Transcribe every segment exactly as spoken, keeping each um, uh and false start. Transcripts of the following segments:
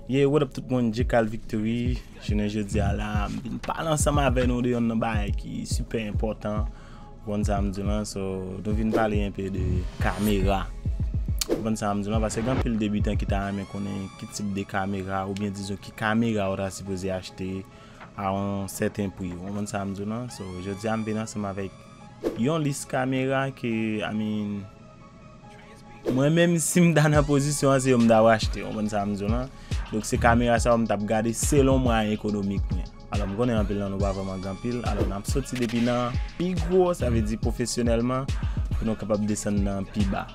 Yeah, what up tout moun, J Cal Victory. Jounen jodi a la, m vin pale ansanm avè nou de yonn nan bagay ki sipè enpòtan. Ou konn sa m di lan, so, nou vin pale enpe de kamera. Ou konn sa m di lan, paske gen anpil debitan ki ta renmen konnen ki tip de kamera, oubyen dizon ki kamera ou ta sipoze achte a yon sèten pri. Ou konn sa m di lan, so, jodi a m vin ansanm avèk yon lis kamera ke, I mean, mwen menm si m ta nan pozisyon an, se yo m ta achte, ou konn sa m di w lan. Donk se kamera sa yo m t ap gade selon mwayen ekonomik mwen. Alò m konnen anpil nan nou pa vrèman gen anpil. Alò n ap soti depi nan pi gwo, sa vle di pwofesyonèlman, pou nou kapab desann nan pi ba.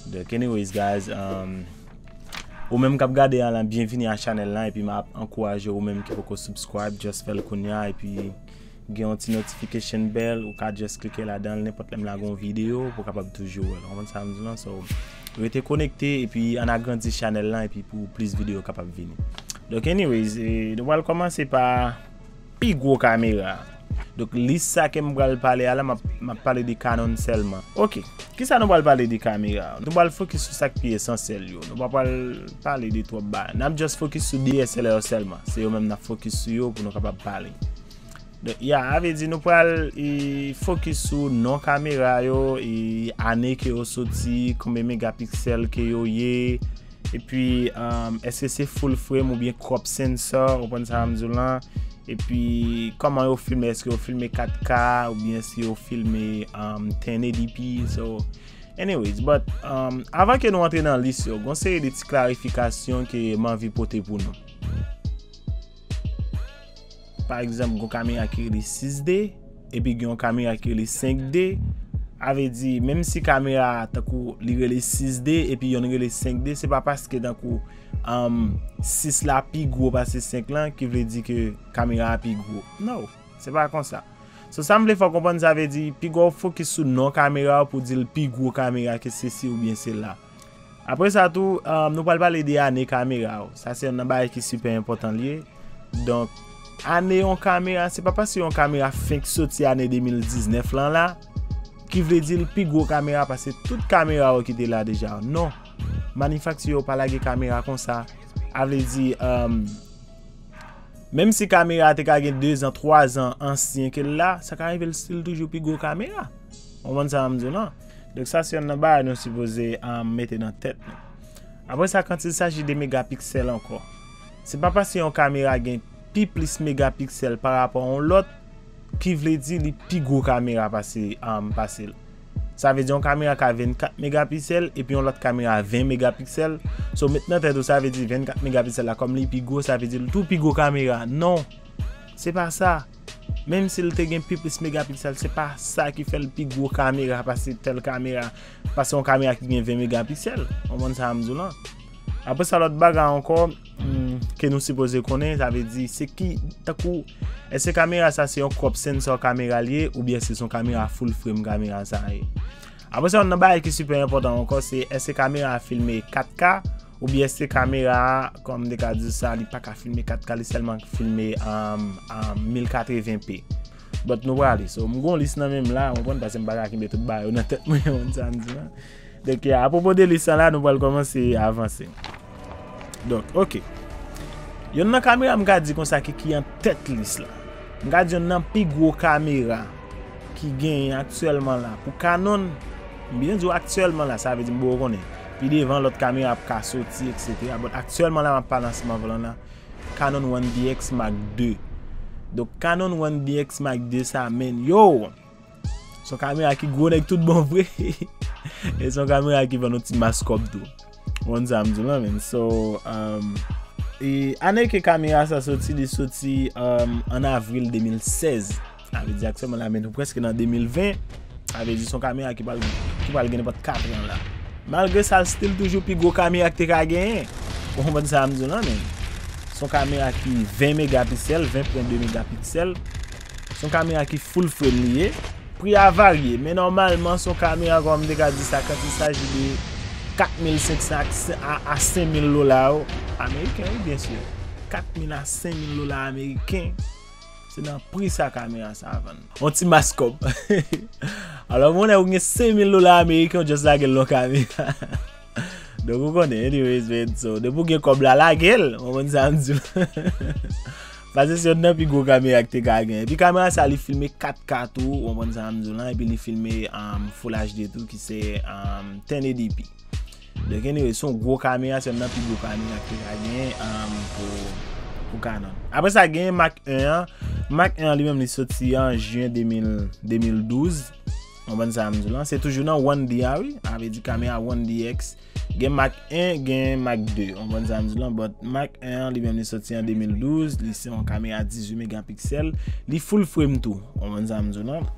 Donk anyways guys, um, ou menm k ap gade a la, byenvini a chanèl lan, epi m ap ankouraje ou menm ki poko subscribe, just fè l kounya, epi gen yon ti notification bell, ou ka just klike ladan l nenpòt lè m lage yon videyo pou w kapab toujou wè l. Ou konprann sa m di lan? So, rete konekte epi ann agrandi chanèl lan epi pou plis videyo kapab vini. Donk anyways, e, nou pral kòmanse pa pi gwo kamera. Donk lis sa ke m pral pale a la, m ap, m ap pale de Canon sèlman. Ok, kisa nou pral pale de kamera? Nou pral fokis sou sa k pi esansyèl yo. Nou pa pral pale de twòp bagay. N ap just fokis sou D S L R sèlman. Se yo menm n ap fokis sou yo pou nou kapab pale. Donk, ya, a vle di nou pral, e, fokis sou non kamera yo, e, ane ke yo soti, konbyen megapiksèl ke yo ye, epi, um, èske se full frame oubyen crop sensor, ou konprann sa m di w lan, epi kòman yo filme, èske yo filme kat K oubyen si yo filme, um, ten eighty p, so, anyways, but, um, avan ke nou antre nan lis yo, gon seri de ti klarifikasyon ke m anvi pote pou nou. Pa egzanp, gon kamera ki rele sis D, epi gen yon kamera ki rele senk D. A vle di, menm si kamera a, tankou, li rele sis D, epi yonn rele senk D, se pa paske, tankou, um, sis la pi gwo pase senk lan, ki vle di ke kamera a pi gwo. No, se pa konsa. So, sa m vle fè w konprann, sa vle di, piga w fokis sou non kamera w pou di l pi gwo kamera ke sesi oubyen sela. Apre sa tou, um, nou pral pale de ane kamera w. Sa se yonn nan bagay ki sipè enpòtan l ye. Donk, ane yon kamera, se pa paske yon kamera fenk soti ane de mil diznèf lan la, ki vle di l pi gwo kamera pase tout kamera yo ki te la deja. Non. Manifakti yo pa lage kamera konsa. A vle di, um, menm si kamera a te ka gen de zan, twa zan ansyen ke l la, sa ka rive l still toujou pi gwo kamera. Ou konprann sa m di w lan? Donk sa se yonn nan bagay nou sipoze, um, mete nan tèt nou. Apre sa, quand il s'agit de megapiksèl ankò, se pa paske yon kamera gen pi plis megapiksèl pa rapò a yon lòt ki vle di li pi gwo kamera pase, um, pase l. Sa vle di yon kamera ka vennkat megapiksèl epi yon lòt kamera ven megapiksèl. So, met nan tèt ou, sa vle di vennkat megapiksèl la, kòm li pi gwo, sa vle di l tou pi gwo kamera. Non, se pa sa. Menm si l te gen pi plis megapiksèl, se pa sa ki fè l pi gwo kamera pase tèl kamera, pase yon kamera ki gen ven megapiksèl. Ou konprann sa m di w lan? Apre sa, lòt bagay ankò, hmm, ke nou sipoze konnen, sa vle di, se ki, tankou, èske kamera sa se yon crop sensor kamera l ye, oubyen se yon kamera full frame kamera sa ye? Apre sa, yonn nan bagay ki sipè enpòtan ankò, se èske kamera a filme kat K, oubyen èske kamera a, kòm m te ka di sa, li pa ka filme kat K, li sèlman filme, um, um, mil katreven p. But nou prale, so, m gon lis nan men m la, ou konprann, paske m pa ka kenbe tout bagay yo nan tèt mwen, ou konn sa m di lan. Donk, ya, apwopo de lis lan la, nou pral kòmanse avanse. Donk, ok. Yonn nan kamera m ka di konsa ki, ki an tèt lis la. M ka di yonn nan pi gwo kamera ki genyen aktyèlman la. Pou Canon, m byen di w aktyèlman la, sa vle di m poko konnen. Pi devan, lòt kamera ap ka soti, et cetera. But aktyèlman la, m ap pale ansanm avè w lan la. Canon one D X Mark de. Donk, Canon one D X Mark de sa, men, yo! Se yon kamera ki gwo nèg tout bon vre. E se yon kamera ki vann yon ti mas kòb tou. Ou konn sa m di w lan, men. So, um, e ane ke kamera sa soti, li soti, um, an avril de mil sèz. Sa vle di aktyèlman la, men nou prèske nan de mil ven. Sa vle di se yon kamera ki pral, ki pral gen nenpòt kat an la. Malgre sa, l still toujou pi gwo kamera ki te ka genyen. Ou konprann sa m di w lan, men. Se yon kamera ki ven megapiksèl, ven pwen de megapiksèl. Se yon kamera ki full frame li ye. Pri a varye, men nòmalman se yon kamera, kòm m te ka di sa, quand il s'agit de kat mil senk san a, a, a senk mil dola yo, ameriken, wi, byen si. Kat mil a senk mil dola ameriken, se nan pri sa kamera sa vann. Yon ti mas kòb. Alò, mwen, ou gen senk mil dola ameriken, ou just lage l nan kamera. Donk ou konnen, anyways, man, so, depi w gen kòb la, lage l, w konprann sa m di w. Paske se yonn nan pi gwo kamera ki te ka gen. Epi kamera sa, li filme kat K tou, w konprann sa m di w lan, epi li filme um, Full H D tou, ki se um, ten eighty p. Donk, anyway, se yon gwo kamera, se yonn nan pi gwo kamera ki te ka gen um, pou, pou Canon. Apre sa, gen Mark en an. Mark en an, li menm, li soti an jen de mil, de mil douz. W konprann sa m di w lan? Se toujou nan One D a, wi. A vle di kamera One D X. Gen Mark en, gen Mark de. W konprann sa m di w lan? But Mark en an, li menm, li soti an de mil douz. Li se yon kamera dizuit megapiksèl. Li full frame tou. W konprann sa m di w lan?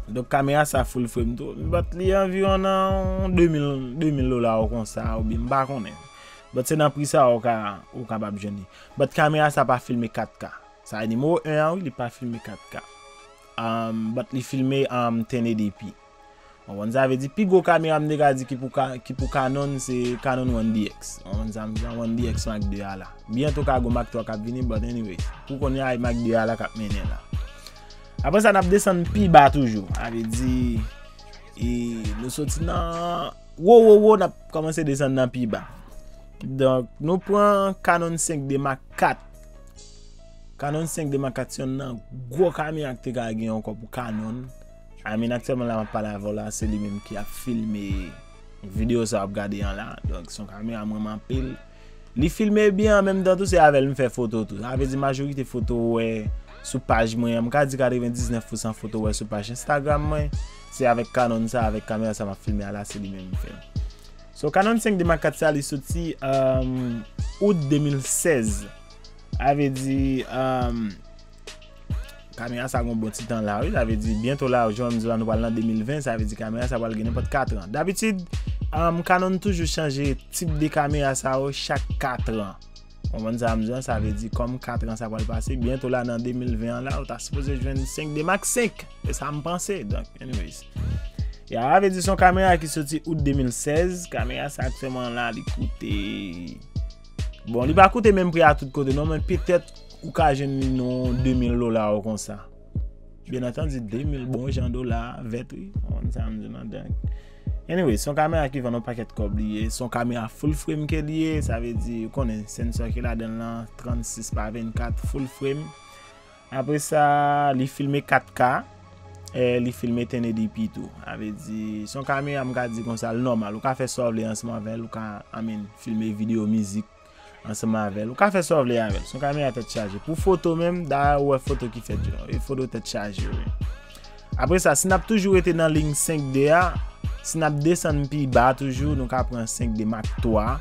Donk, kamera sa full frame tou. But li anviwon nan de mil, de mil dola ou konsa, oubyen m pa konnen. But se nan pri sa ou ka, ou kapab jwenn li. But kamera sa pa filme kat K. Sa e nimewo en an, wi, li pa filme kat K. Um, but li filme um, ten eighty p. Ou konprann sa vle di, pi gwo kamera m te ka di ki pou, ka, ki pou Canon, se Canon One D X. Ou konprann sa m di, One D X Mark de a la. Byento ka gon Mark twa k ap vini, but anyway, pou kounye a, e Mark de a la k ap mennen la. Apre sa, n ap desann pi ba toujou. A vle di, e, nou soti nan wo, wo, wo, n ap kòmanse desann nan pi ba. Donk, nou pran Canon senk D Mark kat. Canon senk D Mark kat se yonn nan gwo kamera ki te ka gen ankò pou Canon. I mean, aktyèlman la m ap pale avè w la, se li menm ki ap filme videyo sa w ap gade an la. Donk, se yon kamera m renmen anpil. Li filme byen, an menm tan tou, se avè l m fè foto tou. Sa vle di majorite foto ou wè sou paj mwen an, m ka di katrevendiznèf pousan foto ou wè sou paj Instagram mwen, se avèk Canon sa, avèk kamera sa m ap filme a la, se li menm m fè l. So, Canon senk D Mark kat sa, li soti um, out de mil sèz. Sa vle di, um, kamera sa gon bon ti tan la, wi. Sa vle di, byento la, jan m di la, nou pral nan de mil ven, sa vle di kamera sa pral gen nenpòt kat an. Dabitid, um, Canon toujou chanje tip de kamera sa yo chak kat an. Ou konprann sa m di an? Sa vle di, kòm kat an sa pral pase, byento la nan de mil ven an la, ou ta sipoze jwenn senk D Mark senk. Se sa m panse. Donk, anyways. Ya, sa vle di, se yon kamera ki soti out de mil sèz. Kamera sa aktyèlman la, li koute Bon, li pa koute menm pri a tout kote non, men petèt ou ka jwenn li nan de mil dola ou konsa. Byen antandi, de mil bon jan dola vèt, wi. Ou konn sa m di w lan, donk. Anyway, se yon kamera ki vann yon pakèt kòb li ye. Se yon kamera full frame ke li ye, sa vle di, ou konnen, sensò ki ladan l lan, trannsis pa vennkat, full frame. Apre sa, li filme kat K, e li filme ten eighty p tou. Sa vle di, se yon kamera, m ka di konsa, l nòmal. Ou ka fè sa w vle ansanm avè l, ou ka, I mean, filme videyo mizik ansanm avè l. Ou ka fè sa w vle avè l. Se yon kamera tèt chaje. Pou foto menm, dayè ou wè foto ki fèt yo. E foto tèt chaje yo ye. Apre sa, si n ap toujou rete nan liy senk D a, si n ap desann pi ba toujou, nou ka pran senk D Mark twa.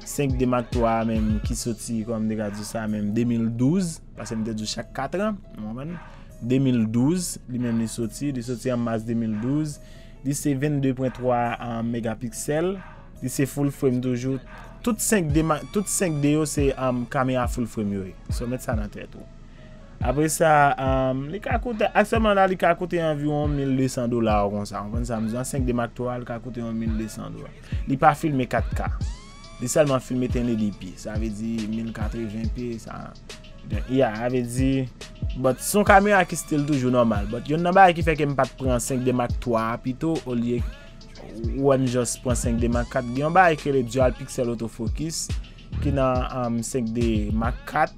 Senk D Mark twa a menm ki soti, kòman m te ka di sa menm, de mil douz, paske m te di w chak kat an, ou konprann? De mil douz, li menm li soti, li soti an mas de mil douz. Li se vennde pwen twa, um, megapiksèl. Li se full frame toujou. Tout senk D ma-, tout senk D yo se, um, kamera full frame yo ye. So, met sa nan tèt ou. Apre sa, um, li ka koute, aktyèlman la, li ka koute anviwon mil de san dola ou konsa. Ou konprann sa m di w lan? Senk D Mark twa, li ka koute yon mil de san dola. Li pa filme kat K. Li sèlman filme ten eighty p. Sa vle di mil katreven p, sa. Donk, ya, sa vle di, but se yon kamera ki still toujou nòmal. But youn nan bagay ki fè ke m pa t pran senk D Mark twa a pito, olye ou wè m just pran senk D Mark kat. Gen yon bagay ki rele dual pixel autofocus, ki nan, um, senk D Mark kat.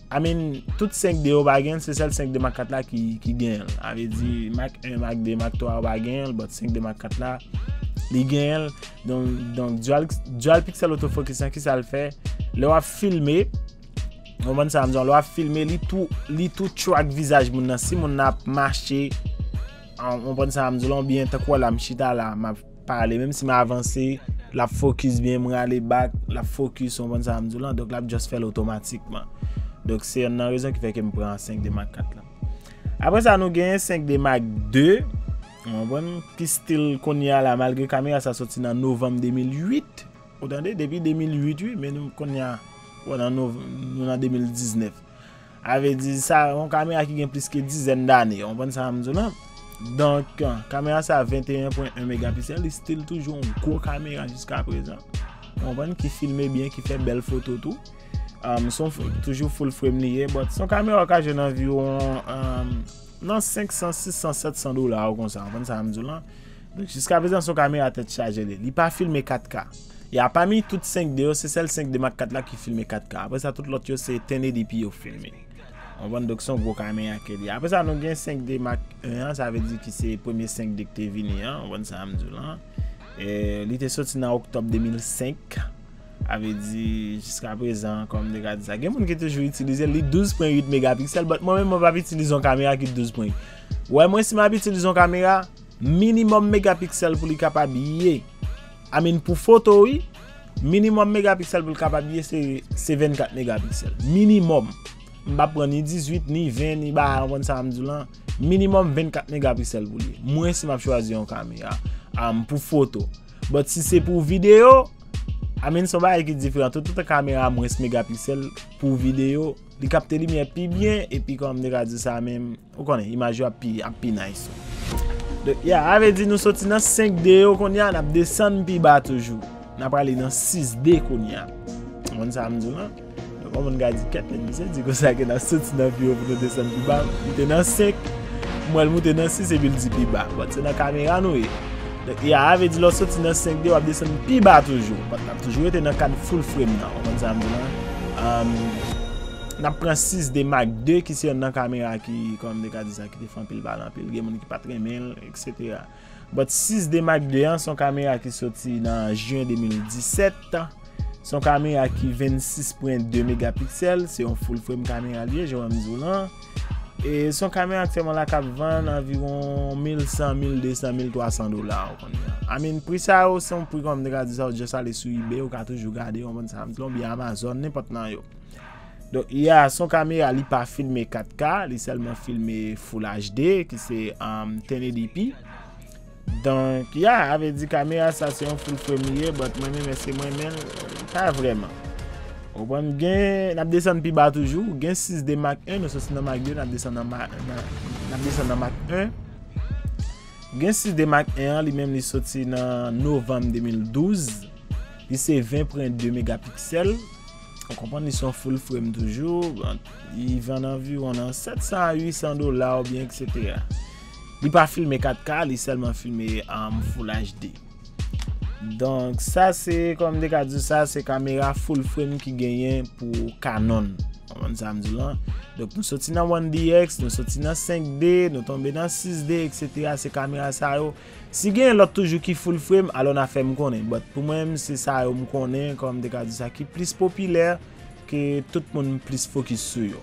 I mean, tout senk D yo pa gen l, se sèl senk D Mark kat la ki, ki gen l. Sa vle di, Mark en, Mark de, Mark twa yo pa gen l, but senk D Mark kat la, li gen l. Donk, donk dual, dual pixel autofocus lan, kisa l fè? Lè w ap filme, ou konprann sa m di w, lè w ap filme, li tou, li tou track vizaj moun nan. Si moun nan ap mache, ou konprann sa m di w lan, oubyen tankou w wè la, m chita la, m ap pale, menm si m avanse, l ap focus byen, m rale back, l ap focus, ou konprann sa m di w lan, donk l ap just fè l otomatikman. Donk se yonn nan rezon ki fè ke m pran senk D Mark kat lan. Apre sa, nou genyen senk D Mark de, ou konprann, ki still kounye a la, malgre kamera sa soti nan novanm de mil uit, ou tande, depi de mil uit, wi, men nou kounye a, wè, nan nov-, nou nan de mil diznèf. Sa vle di sa, yon kamera ki gen plis ke dizèn dane, ou konprann sa m di w lan? Donk, kamera sa venteyen pwen en megapiksèl, li still toujou yon gwo kamera jiska prezan. Ou konprann, ki filme byen, ki fè bèl foto tou. Um, se yon f-, toujou full frame li ye, but se yon kamera w ka jwenn anviwon, um, nan senk san, sis san, sèt san dola ou konsa, ou konprann sa m di w lan? Donk, jiska prezan, se yon kamera tèt chaje li. Li pa filme kat K. Ya, pami tout senk D yo, se sèl senk D Mark kat la ki filme kat K. Apre sa, tout lòt yo se ten eighty p yo filme. Ou konprann? Donk, se yon gwo kamera ke li ye. Apre sa, nou gen senk D Mark en an, sa vle di ki se premye senk D ki te vini an, ou konprann sa m di w lan. E, li te soti nan oktòb de mil senk. Sa vle di, jiska prezan, kòm m te ka di sa. Gen moun ki toujou itilize l, li douz pwen uit megapiksèl, but mwen menm, mwen p ap itilize yon kamera ki douz pwen uit. Ou wè, mwen, si m ap itilize yon kamera, minimòm megapiksèl pou li kapab ye. I mean, pou foto, wi, minimòm megapiksèl pou li kapab ye, se, se vennkat megapiksèl. Minimòm. M p ap pran ni dizuit, ni ven, ni ba, ou konprann sa m di w lan. Minimòm vennkat megapiksèl pou li ye. Mwen, si m ap chwazi yon kamera, um, pou foto. But si se pou videyo, I mean, se yon bagay ki diferan. Tout otan kamera a mwens megapiksèl pou videyo, li kapte limyè pi byen, epi kòman m te ka di sa menm, ou konnen, imaj yo ap pi, ap pi nice. Donk, ya, sa vle di nou soti nan senk D yo kounye a, n ap desann pi ba toujou. N ap ale nan sis D kounye a. Ou konn sa m di w lan? Donk, yon moun ka di, "Kèt, men misye di konsa ke n ap soti nan pi wo pou nou desann pi ba." Li te nan senk, m wè l moute nan sis, epi l di pi ba. But se nan kamera nou ye. Donk, ya, sa vle di lè w soti nan senk D, w ap desann pi ba toujou. But n ap toujou rete nan kad full frame nan. Ou konn sa m di w lan? Um, n ap pran sis D Mark de, ki se yonn nan kamera ki, kòman m te ka di sa, ki te fè anpil pale anpil. Gen moun ki pa t renmen l, etsetera. But sis D Mark de an, se yon kamera ki soti nan jen de mil disèt. Se yon kamera ki vennsis pwen de megapiksèl. Se yon full frame kamera li ye, jan m di w lan. E se yon kamera aktyèlman la k ap vann anviwon mil san, mil desan, mil twasan dola, ou konn. I mean, pri sa yo, se yon pri, kòman m te ka di sa, ou just ale sou eBay, ou ka toujou gade, ou konprann sa m di w lan, oubyen Amazon, nenpòt nan yo. Donk, ya, se yon kamera, li pa filme kat K, li sèlman filme Full H D, ki se, um, ten eighty p. Donk, ya, sa vle di kamera sa se yon full frame li ye, but mwen menm, èske mwen renmen l? Pa vrèman. Ou konprann, gen, n ap desann pi ba toujou, gen sis D Mark en, nou soti nan Mark de, n ap desann nan Ma-, nan, n ap desann nan Mark en. Gen sis D Mark en an, li menm li soti nan novanm de mil douz. Li se ven pwen de megapiksèl. Ou konprann, li se yon full frame toujou. Li vann anviwon nan sèt san a uit san dola oubyen etsetera. Li pa filme kat K, li sèlman filme, um, Full H D. Donk, sa se, kòm m te ka di w sa, se kamera full frame ki genyen pou Canon. Ou konprann sa m di w lan? Donk, nou soti nan one D X, nou soti nan senk D, nou tonbe nan sis D, etsetera. Se kamera sa yo. Si gen lòt toujou ki full frame, alò n a fè m konnen. But pou mwen menm, se sa yo m konnen, kòm m te ka di sa, ki plis popilè, ke tout moun plis fokis sou yo.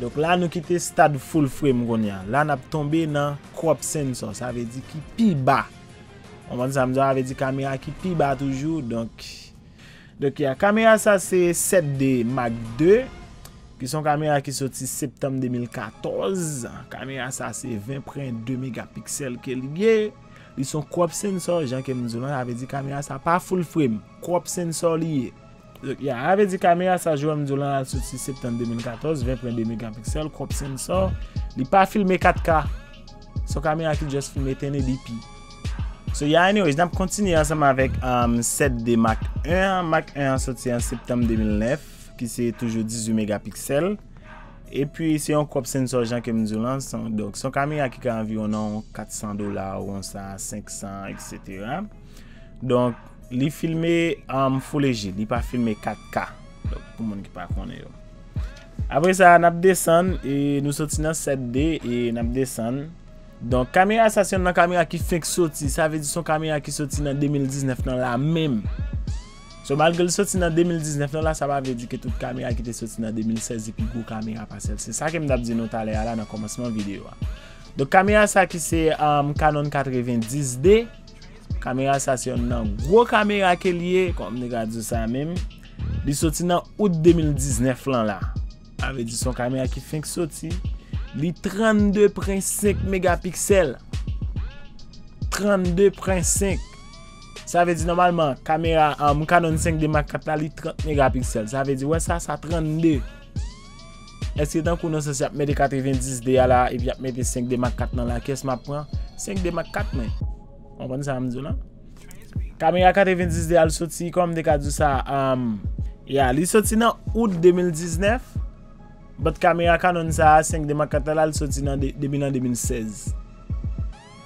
Donk la, nou kite stad full frame kounye a. La, n ap tonbe nan crop sensor, sa vle di ki pi ba. Ou konprann sa m di w, sa vle di kamera ki pi ba toujou. Donk, donk, ya, kamera sa se sèt D Mark de, ki se yon kamera ki soti septanm de mil katòz. Kamera sa se ven pwen de megapiksèl ke li ye. Li se yon crop sensor, jan ke m di w lan, sa vle di kamera sa pa full frame. Crop sensor li ye. Donk, ya, sa vle di kamera sa, jan m di w lan, l soti septanm de mil katòz, ven pwen de megapiksèl, crop sensor. Li pa filme kat K. Se yon kamera ki just filme ten eighty p. So, ya, anyways, n ap kontinye ansanm avèk, um, sèt D Mark en an. Mark en an soti an septanm de mil nèf, ki se toujou dizuit megapiksèl. Epi, se yon crop sensor, jan ke m di w lan. Se yon, donk, se yon kamera ki ka anviwon nan kat san dola, ou yon sa senk san, etsetera. Donk, li filme, um, Full H D, li pa filme kat K. Donk, pou moun ki pa konnen yo. Apre sa, n ap desann, e nou soti nan sèt D, e n ap desann. Donk, kamera sa, se youn nan kamera ki fenk soti. Sa vle di, se yon kamera ki soti nan de mil diznèf lan la menm. So, malgre l soti nan de mil diznèf lan la, sa pa vle di ke tout kamera ki te soti nan de mil sèz se pi gwo kamera pase l. Se sa ke m t ap di nou talè a la nan kòmansman videyo a. Donk, kamera sa ki se, um, Canon katrevenndis D. Kamera sa se youn nan gwo kamera ke li ye, kòm m te ka di w sa menm. Li soti nan out de mil diznèf lan la. Sa vle di se yon kamera ki fenk soti. Li trannde pwen senk megapiksèl. Trannde pwen senk. Sa vle di nòmalman, kamera, um, Canon senk D Mark kat la, li trant megapiksèl. Sa vle di, wè sa, sa trannde. Èske tankou nan sans y ap mete katrevenndis D a la, epi y ap mete senk D Mark kat nan la, kiyès m ap pran? Senk D Mark kat mwen. Konprann sa m di w lan? Kamera katrevenndis D a l soti, kòman m te ka di w sa, um, ya, li soti nan out de mil diznèf, but kamera Canon sa a, senk D Mark kat la, l soti nan de, depi nan de mil sèz.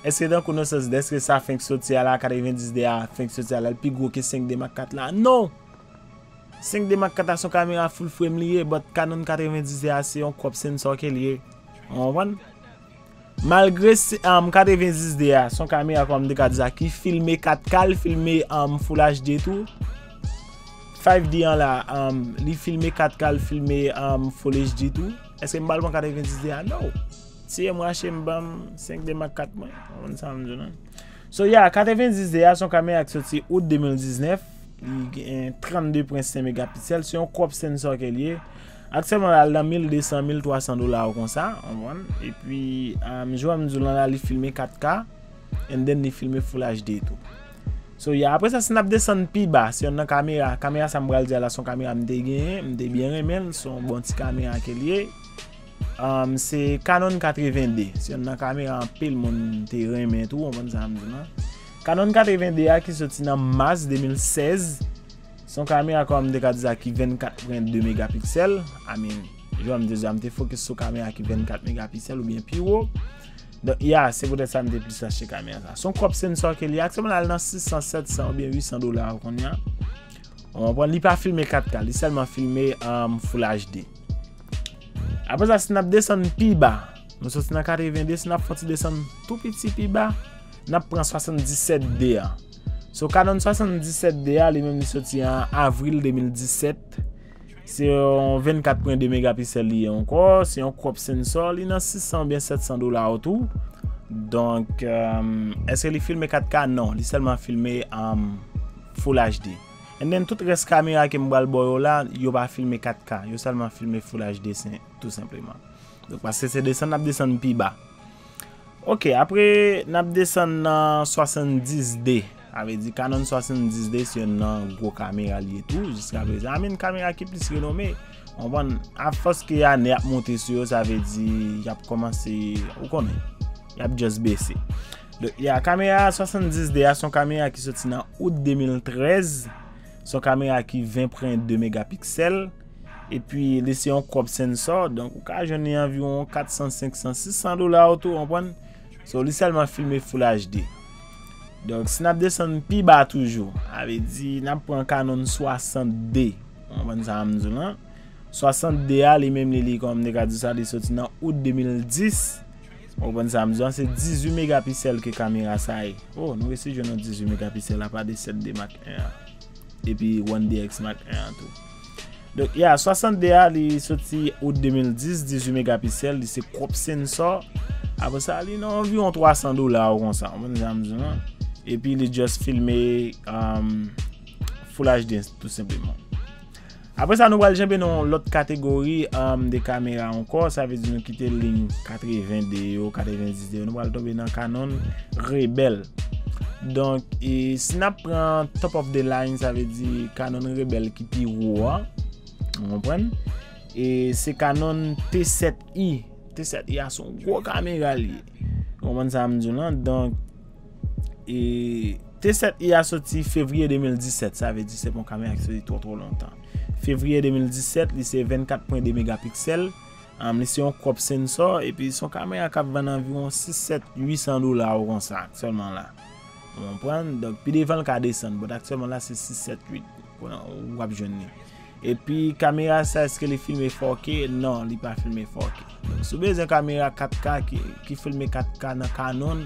Èske tankou nan sans dèske sa fenk soti a la, katrevendis D a fenk soti a la, l pi gwo ke senk D Mark kat la? Non! Senk D Mark kat la se yon kamera full frame li ye, but Canon katrevendis D a se yon crop sensor ke li ye. Ou konprann? Malgre se, um, katrevendis D a se yon kamera, kòm m te ka di sa, ki filme kat K, li filme, um, Full H D tou. Five D an la, um, li filme kat K, li filme, um, Full H D tou. Èske m pral pran katrevendis D a? No. Tiye m rache m ban m senk D Mark kat mwen. Ou konprann sa m di w lan? So, yeah, katrevendis D a se yon kamera ki soti out de mil diznèf. Li gen trannde pwen senk megapiksèl. Se yon crop sensor ke li ye. Aktyèlman, l al nan mil de san, mil twa san dola ou konsa, ou konprann? Epi, um, jan m di w lan la, li filme kat K, and then li filme Full H D tou. So, yeah, apre sa, si n ap desann pi ba, se yonn nan kamera, kamera sa m pral di a la, se yon kamera m te genyen, m te byen renmen l, se yon bon ti kamera ke li ye. Um, se Canon katrevende. Se yonn nan kamera anpil moun te renmen tou, ou konprann sa m di w lan? Canon katrevende a ki soti nan mas de mil sèz. Se yon kamera, kòm m te ka di sa, ki vennkat pwen de megapiksèl. I mean, jan m te di a, m te fokis sou kamera ki vennkat megapiksèl oubyen pi wo. Donk, yeah, se poutèt sa m te plis achte kamera sa. Se yon crop sensor ke li ye. Aktyèlman, l al nan sis san, sèt san oubyen uit san dola kounye a. Ou konprann? Li pa filme kat K, li sèlman filme, um, Full H D. Apre sa, si n ap desann pi ba, nou soti nan katrevende, si n ap fè yon ti desann tou piti pi ba, n ap pran swasanndisèt D a. So, Canon swasanndisèt D a, li menm li soti an avril de mil disèt. Se yon vennkat pwen de megapiksèl li ye ankò, se yon crop sensor, li nan sis san oubyen sèt san dola tou. Donk, um, èske li filme kat K? Non, li sèlman filme, um, Full H D. And then, tout rès kamera ke m pral ba w yo la, yo pa filme kat K, yo sèlman filme Full H D sen-, tou senpleman. Donk, paske se desann, n ap desann pi ba. Ok, apre, n ap desann nan swasanndis D. Sa vle di, Canon swasanndis D se yonn nan gwo kamera li ye tou, jiska prezan. I mean, kamera ki plis renome. Ou konprann, afòs ke ane ap monte sou yo, sa vle di, y ap kòmanse, ou konnen, y ap just bese. Donk, yeah, kamera swasanndis D a se yon kamera ki soti nan out de mil trèz. Se yon kamera ki ven pwen de megapiksèl. Epi, li se yon crop sensor. Donk, ou ka jwenn li anviwon kat san, senk san, sis san dola ou tou, ou konprann? So, li sèlman filme Full H D. Donk, si n ap desann pi ba toujou, sa vle di, n ap pran Canon swasant D. Ou konprann sa m di w lan? Swasant D a, li menm, li, li, kòm m te ka di sa, li soti nan out de mil dis. Ou konprann sa m di w lan? Se dizuit megapiksèl ke kamera sa ye. Oh, nou resi jwenn yon dizuit megapiksèl apa de sèt D Mark en an. Epi One D X Mark en an tou. Donk, yeah, swasant D a, li soti out de mil dis, dizuit megapiksèl, li se crop sensor. Apre sa, li nan anviwon twa san dola ou konsa, ou konprann sa m di w lan? Epi li just filme, um, Full H D, tou senpleman. Apre sa, nou pral janbe nan yon lòt kategori, um, de kamera ankò, sa vle di nou kite liy katreven D yo, katrevendiz D yo, nou pral tonbe nan Canon Rebel. Donk, e, si n ap pran top of the line, sa vle di Canon Rebel ki pi wo a. Ou konprann? E se Canon T sèt i. T sèt i a se yon gwo kamera li ye. Ou konprann sa m di w lan? Donk, e T sèt i a soti fevriye de mil disèt, sa vle di se pa yon kamera ki soti twò twò lontan. Fevriye de mil disèt, li se vennkat pwen de megapiksèl. Um, li se yon crop sensor, epi se yon kamera k ap vann anviwon sis, sèt, uit san dola ou konsa aktyèlman la. Ou konprann? Donk, pi devan l ka desann, but aktyèlman la se sis, sèt, uit. Kounye a w ap jwenn li. Epi, kamera sa, èske li filme fò K? Non, li pa filme fò K. Donk, si w bezwen kamera kat K ki, ki filme kat K nan Canon,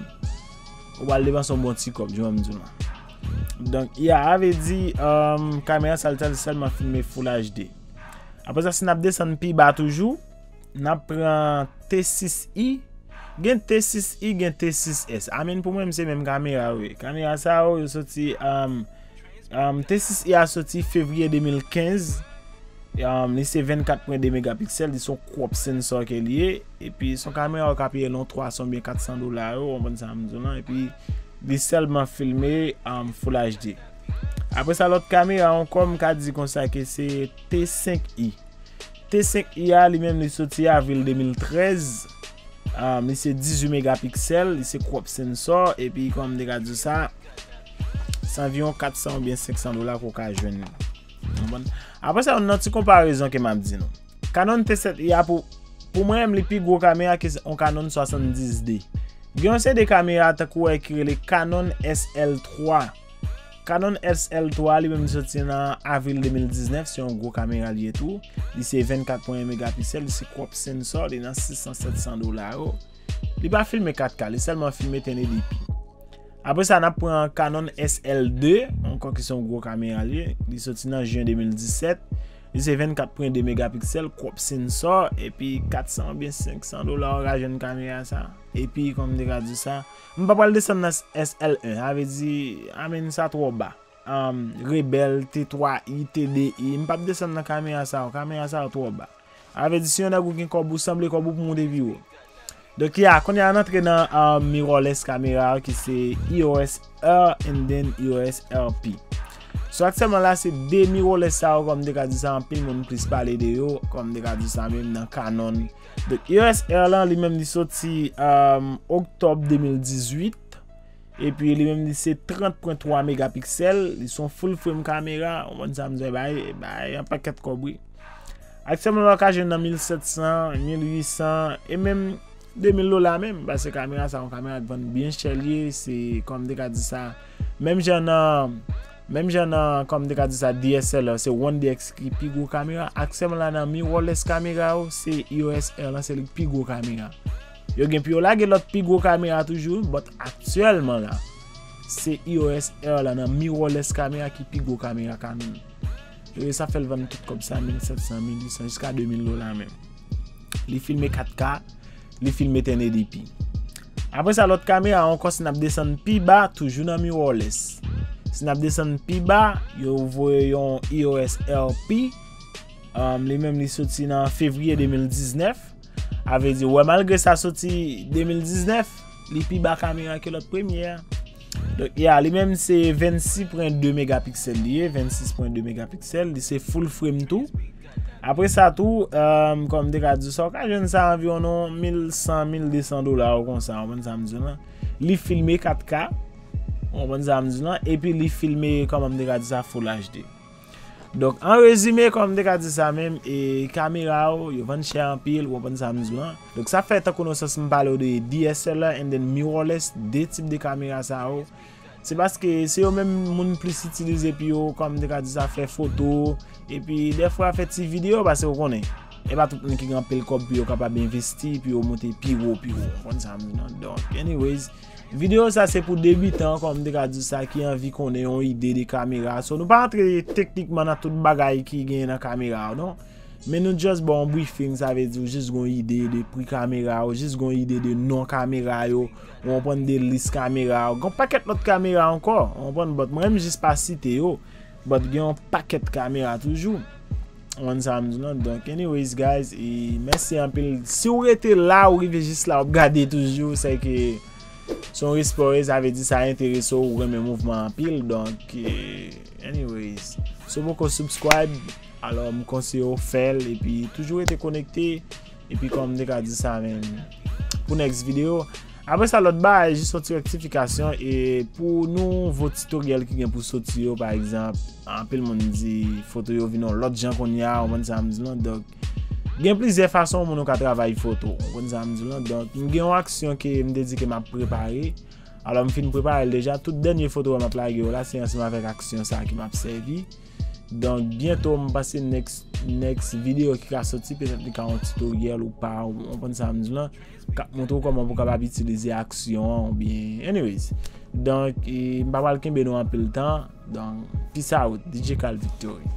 ou pral depanse yon bon ti kòb, jan m di w lan. Donk, yeah, sa vle di, um, kamera sa, li sèlman filme Full H D. Apre sa, si n ap desann pi ba toujou, n ap pran T sis i. Gen T sis i, gen T sis S. I mean, pou mwen, se menm kamera yo ye. Kamera sa yo, yo soti, um, um, T sis i a soti fevriye de mil kenz. Um, li se vennkat pwen de megapiksèl, li se yon crop sensor ke li ye. Epi, se yon kamera ou ka peye nan twa san oubyen kat san dola yo, ou konprann sa m di w lan. Epi, li sèlman filme, um, Full H D. Apre sa, lòt kamera ankò, m ka di konsa ke se T senk i. T senk i a, li menm, li soti avril de mil trèz. Um, li se dizuit megapiksèl, li se crop sensor, epi, kòm m te ka di w sa, se anviwon kat san oubyen senk san dola ke w ka jwenn li. Ou konprann? Apre sa, yon ti konparezon ke m ap di nou. Canon T sèt i a pou, pou mwen menm, li pi gwo kamera ke yon Canon swasanndis D. Gen yon seri de kamera tankou wè ki rele Canon S L twa. Canon S L twa li menm li soti nan avril de mil diznèf, se yon gwo kamera li ye tou. Li se vennkat pwen en megapiksèl, li se crop sensor, li nan sis san sèt san dola yo. Li pa filme kat K, li sèlman filme ten eighty p. Apre sa, n ap pran Canon S L de, ankò ki se yon gwo kamera li ye. Li soti nan jen de mil disèt. Li se vennkat pwen de megapiksèl, crop sensor, epi kat san oubyen senk san dola ou ka jwenn kamera sa. Epi, kòm m te ka di sa, m pa pral desann nan S L en, sa vle di, I mean, sa twò ba. Um, Rebel, T twa i, T de i, m p ap desann nan kamera sa yo, kamera sa yo twò ba. Sa vle di, si yon nèg ou gen kòb ou, sanble kòb ou pou moute pi wo. Donk, ya, kounye a n antre nan uh, mirrorless kamera yo ki se E O S R and then E O S R P. So, aktyèlman la, se de mirrorless sa yo, kòm m te ka di sa, anpil moun plis pale de yo, kòm m te ka di sa menm nan Canon. Donk, E O S R lan, li menm, li soti um, oktòb de mil dizuit. Epi, li menm, li se trant pwen twa megapiksèl. Li se yon full frame kamera. Ou konprann sa m di w, bay, bay, yon pakèt kòb, wi. Aktyèlman, ou ka jwenn nan mil sèt san, mil uit san, e menm de mil dola menm, paske kamera sa, yon kamera k vann byen chè li ye, se, kòm m te ka di sa, menm jan nan, menm jan nan, kòm m te ka di sa, D S L R, se One D X ki pi gwo kamera, aktyèlman la nan mirrorless kamera yo, se E O S R lan, se li k pi gwo kamera. Yo gen pou yo lage lòt pi gwo kamera toujou, but aktyèlman la, se E O S R lan nan mirrorless kamera ki pi gwo kamera Canon. E sa fè l vann tout kòb sa, mil sèt san, mil uit san, jiska de mil dola menm. Li filme kat K, li filme ten eighty p. Apre sa, lòt kamera ankò, si n ap desann pi ba, toujou nan mirrorless. Si n ap desann pi ba, yo voye yon E O S R P. Um, li menm, li soti nan fevriye de mil diznèf. A vle di, wè, malgre sa soti de mil diznèf, li pi ba kamera ke lòt premye a. Donk, ya, li menm se vennsis pwen de megapiksèl li ye, vennsis pwen de megapiksèl, li se full frame tou. Apre sa tou, um, kòm m te ka di sa, ou ka jwenn sa anviwon mil san, mil de san dola ou konsa, ou konprann sa m di w lan. Li filme kat K, ou konprann sa m di w lan, epi li filme, kòman m te ka di sa, Full H D. Donk, an rezime, kòm m te ka di sa menm, e kamera yo, yo vann chè anpil, ou konprann sa m di w lan. Donk, sa fè tankou nan sans m pale w de D S L R and then mirrorless, de tip de kamera sa yo. Se paske se yo menm moun plis itilize pou yo, kòm m te ka di sa, fè foto, epi dèfwa fè ti videyo, paske ou konnen, e pa tout moun ki gen anpil kòb pou yo kapab envesti, pou yo monte pi wo, pi wo. Ou konn sa m di w lan. Donk, anyways, videyo sa se pou debitan, kòm m te ka di sa, ki anvi konnen yon ide de kamera. So, nou pa antre teknikman nan tout bagay ki genyen nan kamera yo, non. Men nou just ba w yon briefing, sa vle di ou jis gon ide de pri kamera yo, jis gon ide de non kamera yo, ou konprann, de lis kamera yo. Gon pakèt lòt kamera ankò, ou konprann, but mwen menm jis pa site yo, but gen yon pakèt kamera toujou. Ou konprann sa m di w lan. Donk, anyways, guys, e mèsi anpil. Si w rete la, ou rive jis la, w ap gade toujou, se ke se yon respè, sa vle di sa enterese w, ou renmen mouvman anpil. Donk, e, anyways, si w poko subscribe, alò m konseye w fè l, epi toujou rete konekte, epi kòm m te ka di sa menm, pou next video. Apre sa, lòt bagay, jis yon ti rektifikasyon, e pou nouvo tutorial ki gen pou soti yo, pa egzanp, anpil moun di foto yo vin yon lòt jan kounye a, ou konprann sa m di w lan, donk, gen plizyè fason moun ou ka travay foto, ou konprann sa m di w lan, donk, m gen yon aksyon ke m te di ke m ap prepare, alò m fin prepare l deja, tout dènye foto m ap lage yo la, se ansanm avèk aksyon sa a ke m ap sèvi. Donk, byento, m panse next, next video ki ka soti, petèt li ka yon tutorial ou pa, ou konprann sa m di w lan, k ap montre w kòman pou w kapab itilize aksyon an, oubyen, anyways. Donk, e, m pa pral kenbe nou anpil tan. Donk, peace out, D J Cal Victory.